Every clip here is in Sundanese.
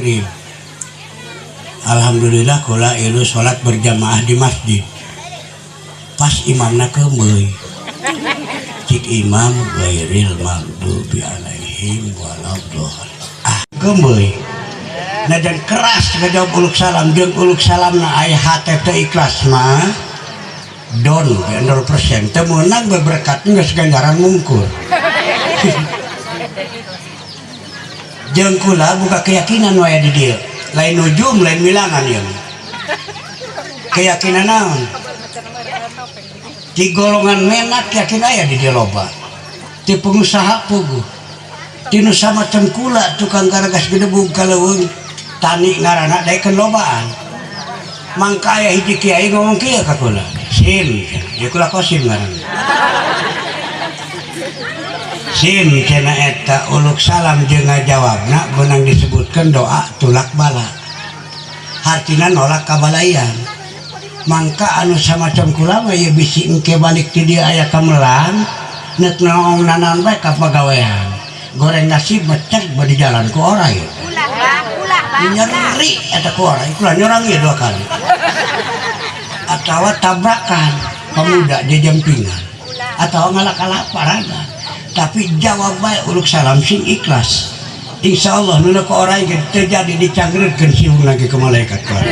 Maghrib. Alhamdulillah kula ilu salat berjamaah di masjid. Pas imamna keumeuy. Cik imam ghairil maghdubi alaihim waladdallin. Ah, keumeuy. Najan keras ngajawab uluk salam jeung uluk salamna aya hate teu ikhlas mah don 0% teu meunang beberkat geus ganjaran mungkur. Jeung kula buka keyakinan wae di dieu. Lain nujum, lain milangan ieu. Keyakinan naon? Di golongan menak yakin aya di dieu loba. Ti pengusaha puguh. Ti nu samacam kula tukang garagas gedebug ka leuweung tani ngaranna daekeun lobaan. Mangka aya hiji kiai ngomong kieu ka kula. Sim, ya kula Kosim ngaranna. Sim cenah eta uluk salam jeung ngajawabna beunang disebutkeun doa tulak bala. Hartina nolak kabalaian. Mangka anu samacam kula mah ieu bisi engke balik ti dieu aya kamelang neuk naong nanaon bae ka pagawean. Goreng nasi mecek bari jalan ku oray. Nyeri eta ku oray, kula nyorang ieu dua kali. Atawa tabrakan pemuda di jempingan. Atawa ngalak-kalapa raga. Tapi jawab bae uluk salam sing ikhlas. Insya Allah nu ku oray ge teu jadi dicangreutkeun siung lagi ke malaikat ku. Nah,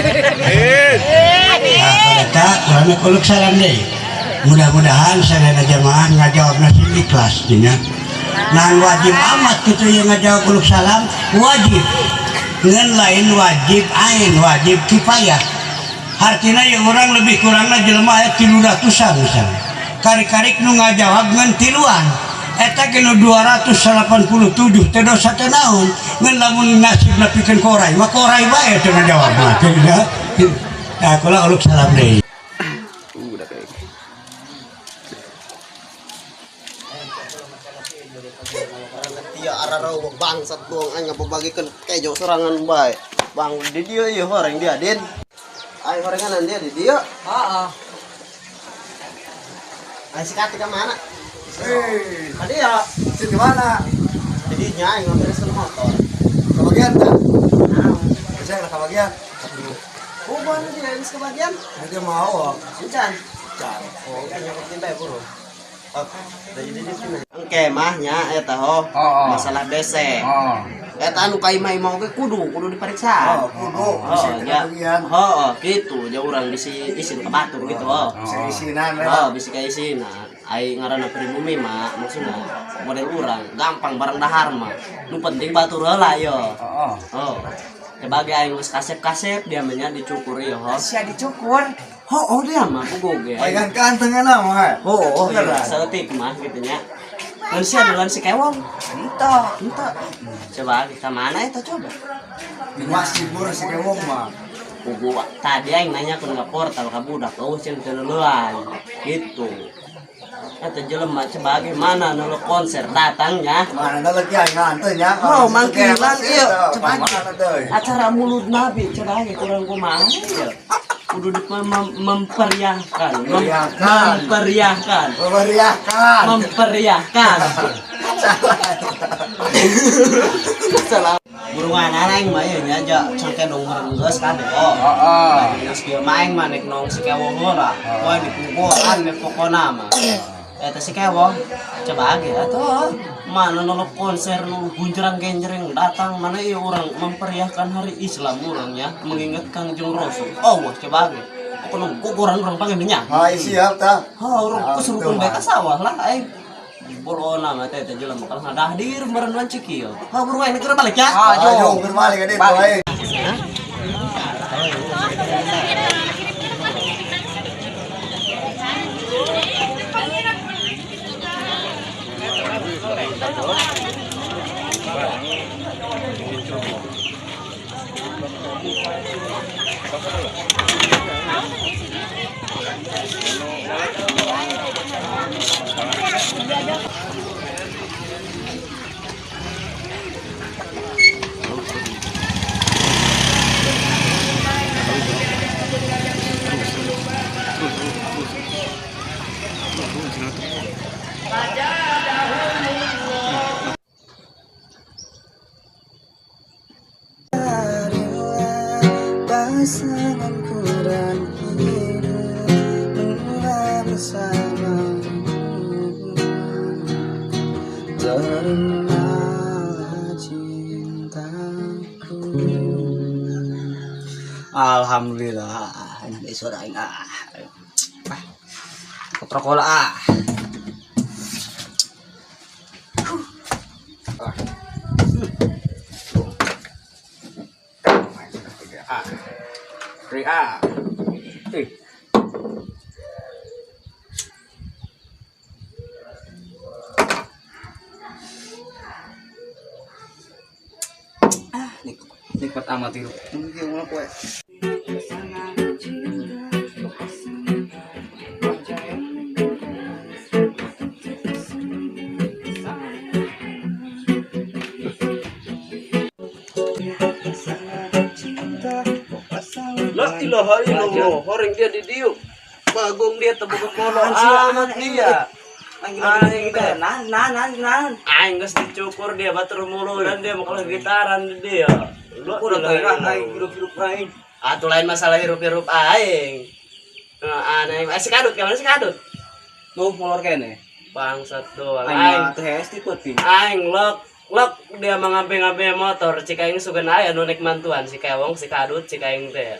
eta urang uluk salam deui. Mudah-mudahan sadaya jamaah ngajawabna sing ikhlas nya. Nah wajib amat kitu ieu ngajawab uluk salam wajib. Ngan lain wajib ain, wajib kifayah. Artina ieu urang lebih kurangna jelema aya 300-an misalnya. Karik-karik nu ngajawab ngan tiluan. Eta ge nu 287 teh dosa teh naon? Ngan lamun nasibna pikeun koray, mah koray bae teu ngajawab mah. Nah, kula uluk salam deui. Udah kayak Iya ararau bangsat doang aing ngababagikeun kejo sorangan bae. Bang di dieu ieu horeng dia Din. Aing horengan dia di dieu. Heeh. Aing si Kati ka mana? Hei, Ka dieu. di mana? Di dinya aing ngabereskeun motor. Kebagian tak? Naon? Bisa nggak kebagian? Hubungan dia geus kebagian. Dia mau. Encan. Can. Oh, nyakutin bae buru. Oh, dari di sini. Engke mah nya eta ho. Oh, oh. Masalah BC. Oh. Eta anu ka imah-imah oge kudu kudu diperiksa. Oh, kudu. Oh, Bisa ya. kebagian. Oh, gitu. Ja urang bisi isin ka batur gitu, oh. Bisa isinan, Oh, bisi ka isinan. Ai ngaranna pribumi mah maksudna model urang gampang barang dahar mah. Nu penting batur heula yo. Oh. Oh. Sebagai aing geus kasep-kasep dia mah nya dicukur ieu ho. Sia dicukur. Oh, oh dia mah puguh ge. Palingan ganteng enak mah. Oh, oh, iya, Beneran. saeutik mah gitu nya. Ngan sia duluan si kewong. Entah. Entah. Coba ka mana eta coba? Di masjid bur si kewong mah. Puguh tadi aing nanya kun ka portal ka budak eueuh cenah teu leulean. Gitu. Eta jelema coba ge mana nu konser datangnya. Mana ada lagi aing nganteng ya. Oh, mangkilan ieu coba Mana teh? Acara mulut Nabi coba ge kurang kumaha ieu. Kudu memperiahkan, Memperiahkan. memperiahkan, Memeriahkan. memperiahkan. Salah. Salah. Burungan aing mah ieu nya aja cangke dong geus kabeh. Oh. Heeh. Geus kieu mah aing mah nek nong si kewong heula. Wah dikukuran we pokona mah. Eta si kewong coba ge atuh mana nolak konser nu gunjrang genjreng datang mana ieu urang memperiahkan hari Islam urang ya mengingat Kangjeng Rasul. Oh wah coba ge. Pokona kukuran urang panggil nya. Hai siap tah. Ha urang kesurupun Betul, bae ka sawah lah aing. Bolona mah teh teh jelema kalau ngadah dir meureun lancik ieu. Ha buru aing keur balik ya. Ayo, berbalik ka ditu aing. Alhamdulillah, enak deh suara aing ah. Ah. Kotrokola ah. Ah. 3A. 3A. Ah, nikmat amat hidup. Mungkin ngono kowe. La ilaha illallah, horeng dia di diuk. Bagong dia tebuk polo amat dia. Aing teh. Nah, nah, nah, nah. Aing geus dicukur dia batur mulu dan dia mau gitaran di dia. Udah teh aing hirup-hirup aing. Atuh lain masalah hirup-hirup aing. Nah, aneh, si kadut kamana si kadut? Tuh molor kene. Bangsat doang. Aing teh hesti peuting. Aing lok lok dia mengambil-ngambil motor, cik aing sugan aya nu nek mantuan si kewong, si kadut, cik aing teh.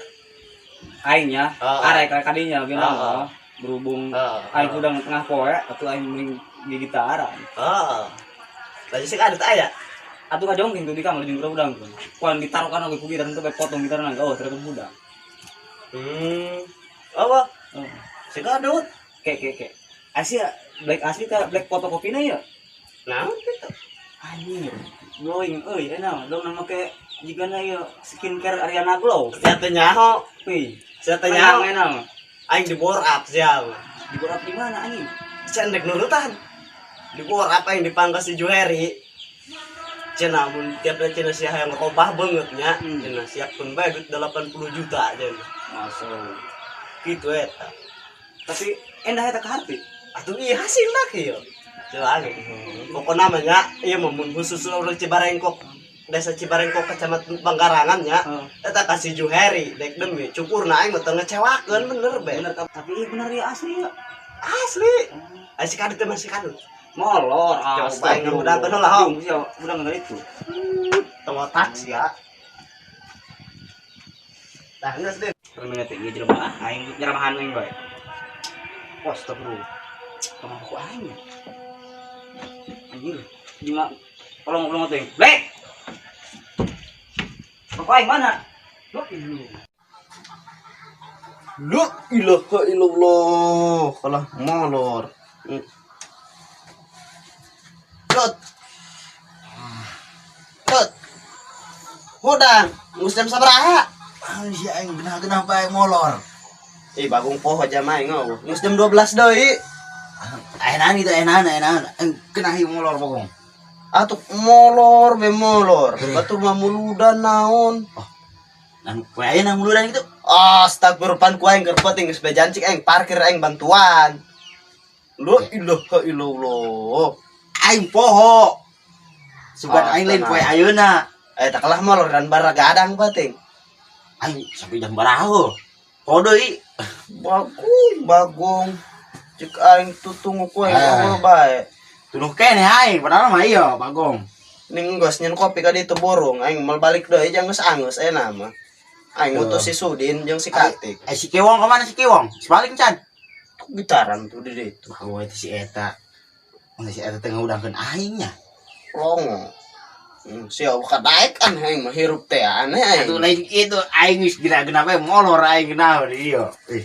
Aing nya, arek kadinya bilang berhubung aing udah tengah poe atuh aing mending gigitaran. Heeh. Lagi si kadut aya. Atuh kajongking tuh di kamar jeung udang tuh. Kuan ditaruhkan oge ku gitar teu potong gitarna oh ternyata budak. Apa? Si kadut. Ke ke ke. Asia black asli ka black fotokopina ya? Naon kitu? Anjir, glowing euy enak dong nama ke jigana ieu skincare Ariana Glow. Sia teh nyaho. Wih, sia teh nyaho enak. Aing di bore up sia. Di bore up di mana anjing? Sia ndek nurutan. Di bore up aing dipangkas si Juheri. Cenah mun tiap cenah sia hayang robah beungeut nya, cenah siapkeun bae duit 80 juta cenah. Masuk. Kitu eta. Tapi endah eta ka harti. Atuh ieu hasilna kieu. Coba pokoknya namanya iya mun khusus urang Cibarengkok desa Cibarengkok kecamatan Panggarangan nya eta kasih Juheri dek demi cukurna aing mah teu ngecewakeun bener be bener tapi iya bener ya asli ya asli ai si kadut teh masih kadut molor coba aing ngudangkeun lah hong sia udang itu tong otak sia tah geus deh urang teh ieu jelema aing nyeramahan aing bae astagfirullah tong ku aing anjir gimana tolong tolong teh blek rokok aing mana La ilaha illallah kalah molor Dot Dot hudang geus jam sabaraha si aing genah-genah bae molor. Ih bagong poho jam aing eueuh geus jam 12 deui. Enahan itu enahan enahan kena hiu molor pokong. Atuh molor be molor. Batur mah muludan naon. Oh. Nan ku aya nang muludan gitu. Astagfirullah pan ku aing keur penting geus bejan cik aing parkir aing bantuan. La ilaha illallah. Aing poho. Sugan aing lain poe ayeuna. Eh tak kalah molor dan baragadang bating. Aing sampai jam baraha. Poho deui. Bagong bagong. Cik aing tutunggu ku aing ngobrol bae. Tunuh keneh aing padahal mah ieu bagong. Ning geus nyen kopi ka ditu borong aing mal balik deui jeung geus angeus aya mah. Aing ngutus si Sudin jeung si Katik. Eh si Kewong ka mana si Kewong? Sebalik can. Tuh gitaran tuh di ditu. Bagong itu si eta. Mun si eta teh ngudangkeun aing nya. Longo. Sia kadaek kan aing mah hirup teh aneh aing. Atuh lain kitu aing geus gina-gina bae molor aing geunah di dieu. Ih.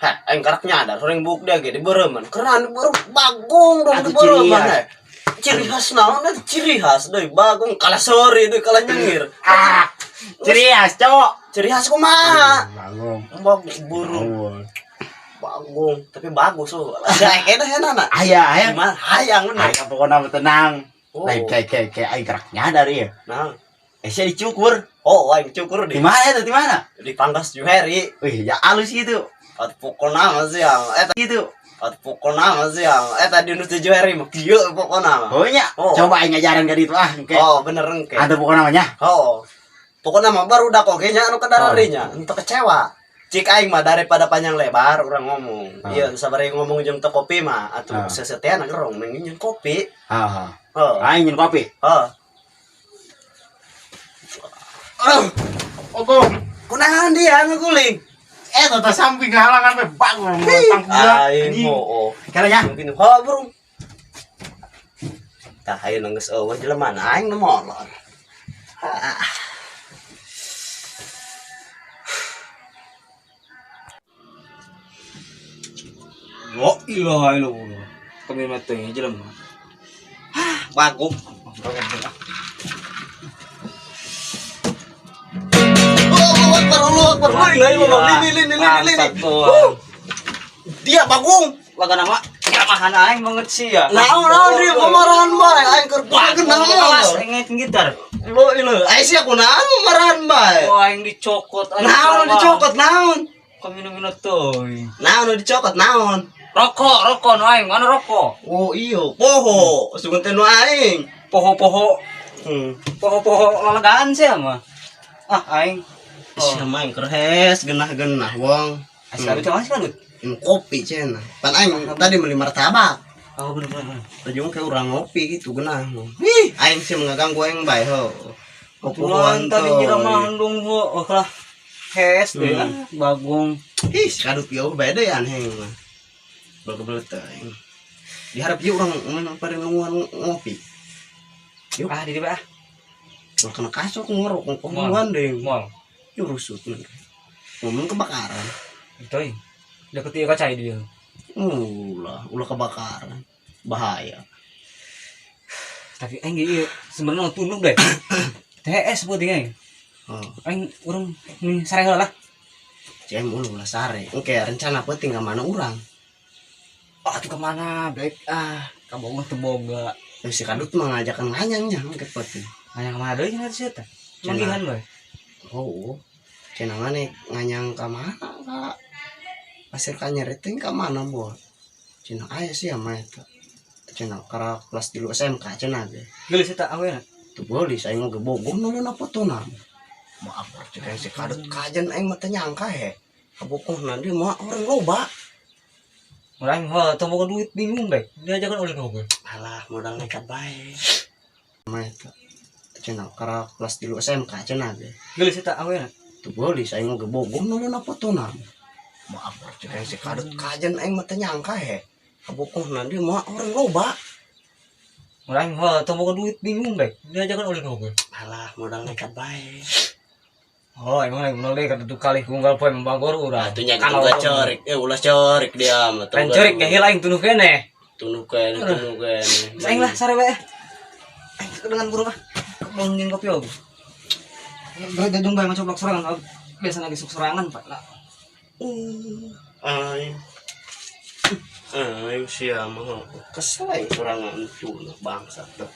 Hah, aing karak nyadar horeng buk dia ge dibereuman. Keran diberem bagong dong dibereuman. Ciri khas naon eta ciri khas deui bagong kalah sore deui kalah nyengir. Ah, ciri khas cowok. Ciri khas kumaha? Bagong. Bagong burung. Bagong, tapi bagus oh. Aya enak enak. Aya, aya. Gimana? Hayang bener. Hayang pokona mah tenang. Oh. Lain kayak kayak aing karak nyadar ieu. Nah. Eh sia dicukur. Oh, aing cukur di mana itu? Di mana? Di Pangkas Juheri. Wih, ya halus gitu. Atuh pokona mah sia. Eta gitu. Atuh pokona mah sia. Eta di nu Juheri mah kieu pokona mah. Oh nya. Oh. Coba aing ngajaran ka ditu ah engke. Oh, bener engke. Atuh pokona mah nya. Oh. Pokona mah baru udah oge nya anu kadararinya, henteu kecewa. Cik aing mah daripada panjang lebar urang ngomong. Oh. Iya, sabari ngomong jeung teu kopi mah atuh Oh. sesetean gerong mending nyeun kopi. Heeh. Heeh. Aing nyeun kopi. Heeh. Ogo. Kunaon dia ngaguling? Eta samping halangan we bangun tangkurak. Aing oh. Kira ya. Mungkin ho bro. Tah ayeuna geus eueuh jelema na aing nu molor. Ah. La ilaha illallah. Kami mati jelema. Bagong. Allahu Akbar, Allahu Akbar. Lini, lini, lini, lini. Dia bagong. Laga nama keramahan aing banget sih ya. Naon naon dia kemarahan bae aing keur Kelas kenal. aing ngaitin gitar. Lo ieu, aing sia kunaon marahan bae. Wah, aing dicokot aing. Naon dicokot naon? Kami minum tuh. Naon dicokot naon? Rokok, rokok nu aing, mana rokok? Oh iyo, poho, sugan teh nu aing. Poho-poho, poho-poho lalagaan sih mah. Ah, aing. Sia mah aing keur hes genah-genah wong. Asal itu masih kan? Kopi cenah. Pan aing tadi beli martabak. Oh, bener bener. Ujung kayak urang ngopi gitu genah. Ih, aing sih ngaganggu aing bae ho. Tulan tadi nyiramahan dong ho. Oh lah. Hes deh ah, bagong. Ih, kadut jauh bae deui aneh mah. Bekel-belet aing. Diharap ieu urang mun pada nungguan ngopi. Yuk. Ah, di ah. Ulah kena kasok ngorok ngomong deh. Moal. Yuk rusut. Ngomong kebakaran. Itu aing. Deket ieu kacai dia. Ulah, ulah kebakaran. Bahaya. Tapi aing ieu sebenarnya tunduk deh. TS buat aing. Oh, Aing urang nih sare heula lah. cem ulah sare. Oke, rencana penting ka mana urang? Ah, tuh kemana? Baik ah, ka Bogor teu boga. Si kadut mah ngajakan nganyangnya ke penting. Nganyang kemana deui cenah sih eta? Manggihan bae. Oh, cenah maneh nganyang ka mana ka? Pasir kanyar itu ka mana bo? Cenah aya sih ama eta. Cenah kara kelas 3 SMK cenah ge. Geulis eta awena. Tuh boleh saya mau gebogoh nulun apa tuh nah. Maaf, cek si kadut kajen aing mah teu nyangka he. Kabogoh nanti mah orang loba. Urang heuh teu boga duit bingung bae. Diajakan ulin oge. Alah, modal nekat bae. Mah eta. Cenah kara kelas 3 SMK cenah ge. Geulis eta awena. Tuh boleh saya mau gebogoh nulun apa tuh nah. Maaf, cek si kadut kajen aing mah teu nyangka he. Kabogoh nanti mah orang loba. Urang heuh teu boga duit bingung bae. Diajakan ulin oge. Alah, modal nekat bae. Oh, emang lagi menoleh kata tuh kali gunggal poe membagor urang. Atunya gitu gak cerik. Ulah cerik dia mah. Lain cerik gehil aing tunuh keneh. Tunuh kene, tunuh kene. Geus aing lah sare bae. Aing dengan burung ah. Mau nyin kopi oge. Berat dadung bae macoblok sorangan. Biasa lagi sok sorangan, Pak. Lah. Aing. Aing sia mah kesel aing sorangan tuh bangsat tuh.